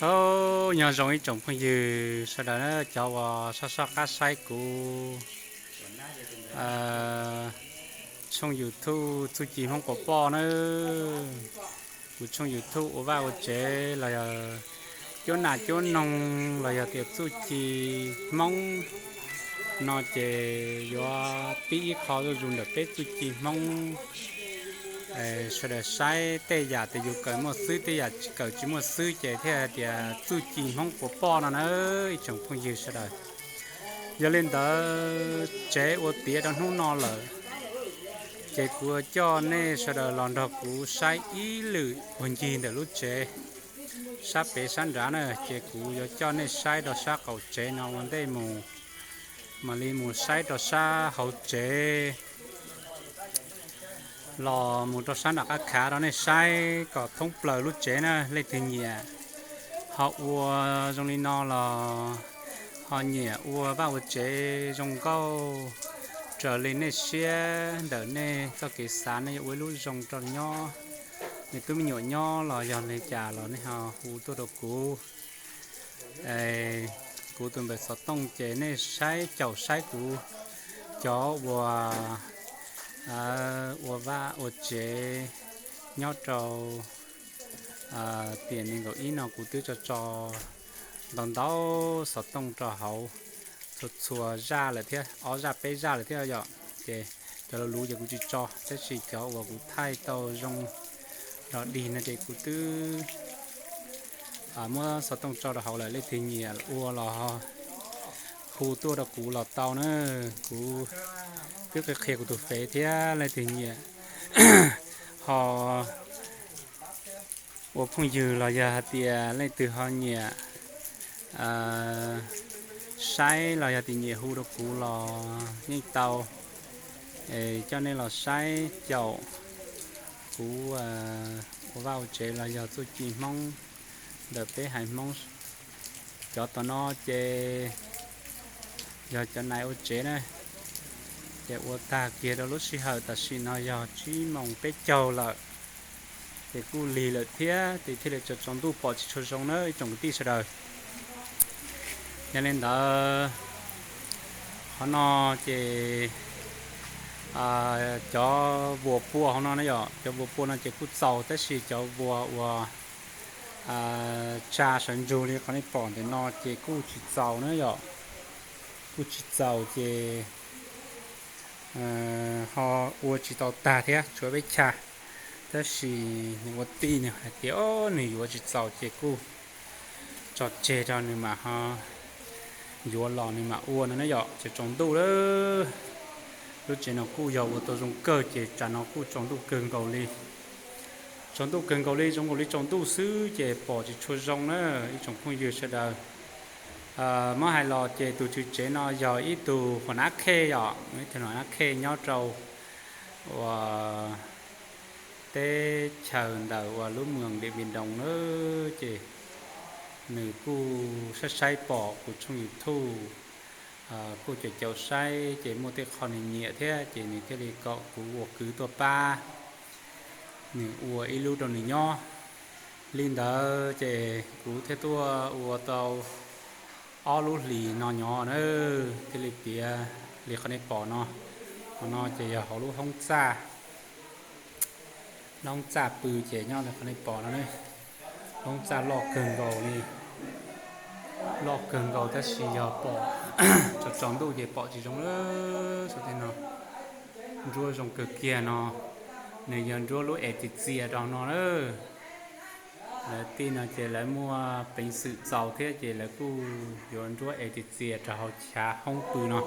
Au, nyob zoo ib tsoom phooj ywg sawv daws na, cov uas soj soj qab saib kuv tshooj YouTube Txuj Ci Hmoob Quas Poj na. Kuv tshooj YouTube ua vaj ua tsev los yog cuab nas cuab noog los yog tias txuj ci Hmoob no ces yuav pib ib qho zuj zus ntawm peb txuj ci Hmoob sawv daws saib tej yam tias yus kawm muaj xwb, tej yam kawm tsis muaj xwb ces thiaj hais tias txuj ci Hmoob Quas Poj no na ib tsoom phooj ywg sawv daws. Yog li ntawd tsev ua tiav rau hnub no lawm, ces kuv coj nej sawv daws los nrog kuv saib ib lwm puag ncig ntawm lub tsev sab pem sab nrad na, ces kuv yuav coj nej saib rau sab qaum tsev no ua ntej mus, mam li mus saib rau sab hauv tsev los mus rau sab nram qab khav rau nej saib kom thoob plaws lub tsev na. Leej twg nyiam ho ua zoo li no los ho nyiam ua vaj ua tsev zoo nkauj raws li nej siab ntawm nej txoj kev xav, nej yuav ua ib lub zoo rau nyob, nej tub me nyuam nyob los yog li cas los nej ho hu tuaj rau kuv. Kuv tus npawb xov tooj ces nej saib caum saib kuv cov uas ua vaj ua tsev nyob rau tiam nees nkaum ib no kuv twb tso tso ntau ntau xov tooj rau hauv txhua txhua zaj lawm thiab, ob zaj peb zaj lawm thiab yom. Ces cov luv luv ces kuv tsis tso, tab sis cov uas kuv thaij tau zoo los dig no ces kuv twb muab xov tooj tso rau hauv lawm. Leej twg nyiam ua los hu tuaj rau kuv los tau na. Kuv twb qhia qhia kuv tus fev thiab, leej twg nyiam ho ua phooj ywg los yog hais tias leej twg ho nyiam saib los yog tias nyiam hu rau kuv los yeej tau. Coj nej los saib caum kuv ua vaj ua tsev los yog txuj ci Hmoob ntawm peb haiv Hmoob. Cov tom no ces yog cov nais ua tsev na, ces ua tag kiag rau lub sij hawm tam sim no yog tsib moos peb caug lawm, ces kuj lig lawm thiab ces thiaj li tsaus tsaus ntuj pom tsis tshua zoo na ib tsoom kwv tij sawv daws. Yog li ntawd qhov no ces cov vuas pua hauv no na yom, cov vuas pua no ces kuj txaus tab sis cov vuas uas tsa sawv ntsug li qhov nej pom ntawm no ces kuj tsis txaus na yom. Kuj tsis txaus ces ho ua tsis tau tag thiab, tshuav peb chaw. Tab sis nws ua tij nws hais tias nws yuav tsis txaus ces kuj tso tseg rau nws mam ho yuav los nws mam ua no na yom. Ces tsaus ntuj lawm, lub tsev no kuj yog ua tau zoo kawg ces tsam no kuj tsaus ntuj kawg nkaus li. Tsaus ntuj kawg nkaus li, zoo nkaus li tsaus ntuj xwb ces pom tsis tshua zoo na ib tsoom phooj ywg sawv daws. Muab hais los ces tus tswv tsev no yog ib tug huas nab khej yom, ib tug huas nab khej nyob rau uas teb chaws ntawm uas lub moos Diam Npiv Nroos na, ces nws kuj saib saib pom kuv tshooj YouTube, kuj caum caum saib ces muaj tej qho nws nyiam thiab ces nws thiaj li kom kuv ua kwv tuaj pab nws ua ib lub rau nws nyob. Li ntawd ces kuv thiaj tuaj ua tau ob lub hlis no nyob na, thiaj li tiav li qhov nej pom no. Qhov no ces yog hauv lub hoob txaj, lub hoob txaj pw ces nyob li qhov nej pom no ne. Lub hoob txaj loj kawg nkaus li, loj kawg nkaus tab sis yog pom tsaus tsaus ntuj ces pom tsis zoo lawm. Saum tej no nruab zoo kawg kiag no, nws yog nruab lub es txias txias rau no na. Lawv tij no ces lawv muaj peev xwm txaus thiab ces lawv kuj yuav nruab es txias txias rau hauv chav hoob pw no.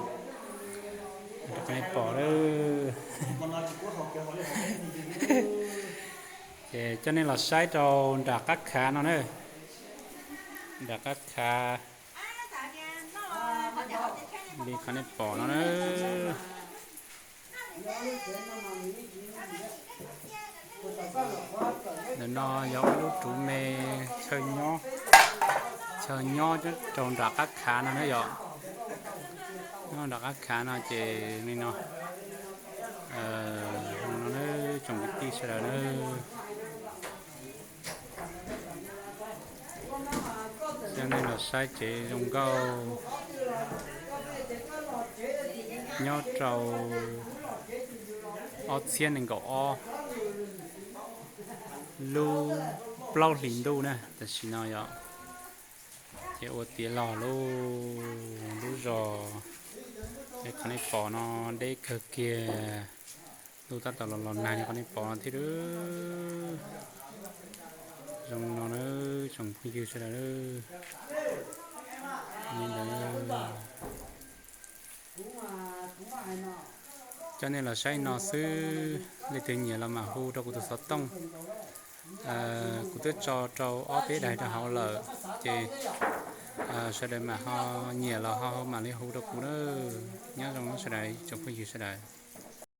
Rau qhov nej pom, ces coj nej los saib rau nram qab khav no na. Nram qab khav li qhov nej pom no na. Ntawm no yog ua lub ruv me chaw nyob, chaw nyob rau nram qab khav no na yom. Nyob nram qab khav no ces li no, tsoom kwv tij sawv daws na. Saib tsev zoo nkauj, nyob rau ob txhiab nees nkaum ob lub plaub hlis ntuj na, tam sim no yog ces ua tiav los lub, lub zos, es qhov nej pom no deb kawg kiag, ntuj tab tom los los nag li qhov nej pom no thiab. Zoo no na, tsoom phooj ywg sawv daws, coj nej los saib no xwb, leej twg nyiam los mam hu rau kuv tus xov tooj. Kuv twb tso rau ob peb daim rau hauv lawm, ces sawv daws mam ho nyiam los ho mam li hu rau kuv na. Nyob zoo sawv daws, tsoom phooj ywg sawv daws.